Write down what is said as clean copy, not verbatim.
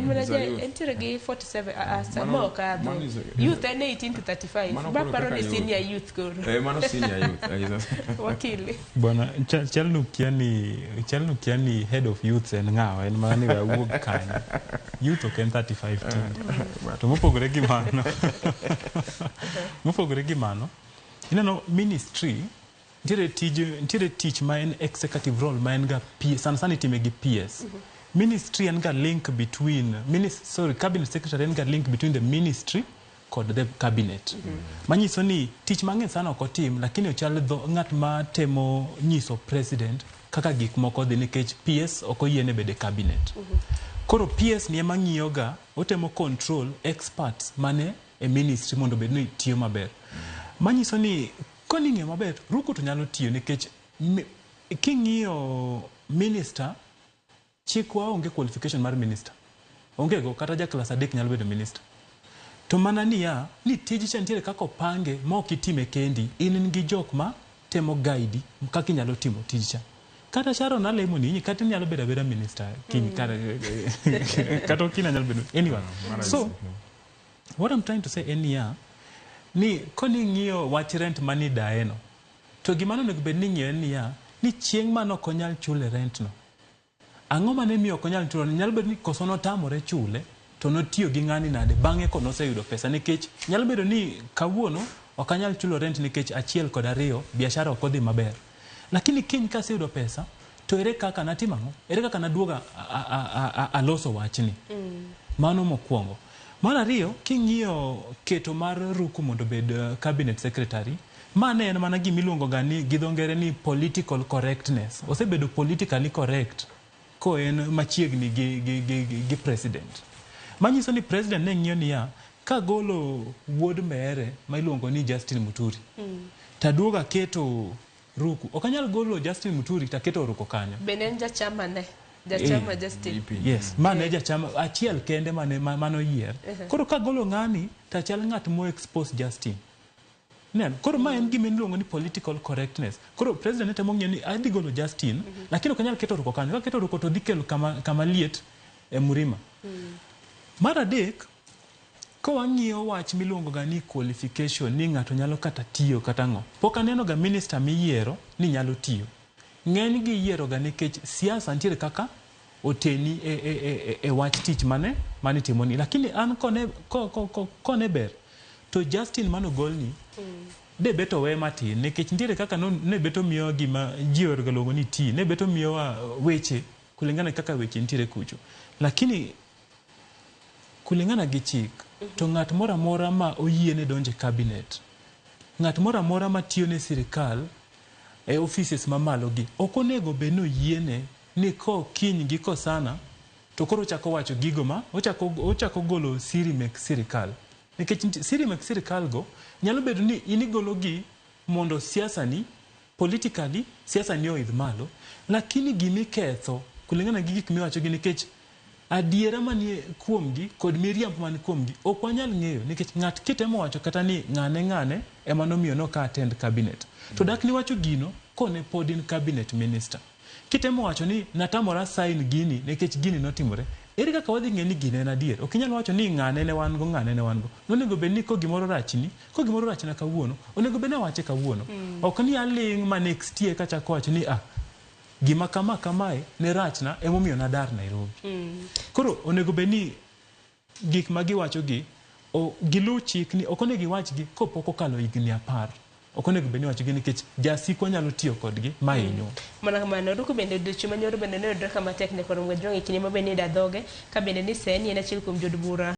mana Is a ja youth. entiere gi 47 ah, ah, sa- Mano- ma okadho. mano is a- Youth en 18 to 35. Mano Ba koro paro ni kaka youth. senior youth koro. Eh, mano senior youth. Eh, Wakili. Bwana, chal nukia ni chal nukia ni head of youth en ng'awa, en mana ni we awuog kanyo. Youth ok en 35 tinde. To mopogore gi mano, mopogore gi mano, ineno ministry nitiere tij nitiere tich ma en executive role ma en ga P, sana sana itime gi PS. Ministry en ga link between sorry, cabinet secretary en ga link between the ministry kod the cabinet. Manyiso ni tich mang'eny sana ok otim, lakini ochal dho ng'at ma temo nyiso president kaka gik moko dhi nikech PS ok oyiene bedo e cabinet. Koro PS ni ema ng'iyo ga, otemo control experts mane e ministry mondo obed ni tiyo maber. Manyiso ni koni ng'iyo maber, Ruku to nyalo tiyo nikech king'iyo minister, chikwa onge qualification mar minister. Onge go, kata ja klas 3 nyalo bedo minister. To mana niya, ni tij cha nitiere kaka opange ma ok itime kendi, in gi jok ma temo guide kaka inyalo timo tij cha. Kata Sharon alemo ni, kata inyalo bedo abeda minister kiny, kata okina nyalo bedo anyone. So, what I'm trying to say en niya, ni koni ng'iyo wach rent mani daeno, to gima nonego bed ni ing'iyo en niya, ni chieng' mane ok onyal chule rent no, ang'o mane miyo ok onyal chulo? Nyalo bedo ni koso notamore chule, to notiyo gi ng'ani nade bang'e ko noseyudo pesa, nikech nyalo bedo ni kawuono ok anyal chulo rent nikech 1 kod 2 biashara ok odhi maber. Lakini kiny kaseyudo pesa, to ere kaka natimo ang'o? Ere kaka naduoga aloso wachni? Mano mokwongo. Mar ariyo, king'iyo keto mar Ruku mondo obed cabinet secretary, ma ne en mana gima iluongo ga ni gi dho ngere ni political correctness. Osebedo politically correct ko en machiegni gi president. Manyiso ni president ne ng'iyo niya, kagolo wuod mere ma iluongo ni Justin Muturi, taduogo aketo Ruku. Ok anyal golo Justin Muturi taketo Ruku kanyo. Bende en jachama ne? Jachama Justin. Yes, mane jachama achiel kende mane manoyier. Koro kagolo ng'ani tachal ng'at mo expose Justin. Neno, koro ma en gima iluongo ni political correctness. Koro president ne temo ng'iyo ni adhi golo Justin, lakini ok anyal keto Ruku kanyo. Kaketo Ruku to dhi kelo kama liet e Murima. Mar adek, ka wang'iyo wach miluongo ga ni qualification, ni ng'ato nyalo kata tiyo kata ang'o. Pok aneno ga minister miyiero ni nyalo tiyo. Ng'eny gi yiero ga nikech siasa nitiere kaka oteni e wach tich mane timoni. Lakini an kone ber, to Justin manogolni, de bet owe matin, nikech nitiere kaka ne bet omiyowa gima ji ohero ga luongo ni tea, ne bet omiyowa weche kulingana kaka weche nitiere kucho. Lakini kulingana gi chik, to ng'at moro amora ma oyiene donjo e cabinet, ng'at moro amora ma tiyo ne sirikal e offices mamalo gi, ok onego bed ni oyiene ni ko kiny gi kosana to koro ochako wacho gigo ma ochako golo siri mek sirikal. Nikech siri mek sirikal go nyalo bedo ni in igolo gi mondo siasa ni politically siasa ni oidh malo, lakini gimiketho kulingana gi gik miwacho gi, nikech adiera manie kuomgi kod miriambo man kuomgi ok wanyal ng'eyo, nikech ng'at kitemo wacho kata ni ng'ane ng'ane ema nomiyo noka attend cabinet, to dak niwacho gino kone pod in cabinet minister. Kitemo wacho ni natamora sign gini nikech gini notimore, ere kaka wadhi ng'e ni gini en adier? Ok inyal wacho ni ng'ane ne wan go, ng'ane ne wan go. Nonego bed ni ko gimoro rachni, ko gimoro rachna kawuono, onego bed ni awache kawuono. Ok ni aling' ma next year kachako wacho ni gima kama kamae ne rachna emomiyo nadar Nairobi. Koro onego bed ni gik ma giwacho gi, giluw chik ni ok onego iwachgi kopok okalo higni 10. Ok onego bed ni iwachogi nikech jasikwa nyalo tiyo kodgi ma hinywa. Mana kamano, Ruku bende odiochieng' manyoro bende ne oyudore kama tek nyaka rom Kajwang' e kinde ma bende ni da dhoge, ka bende ni seni en achiel kuom jood bura.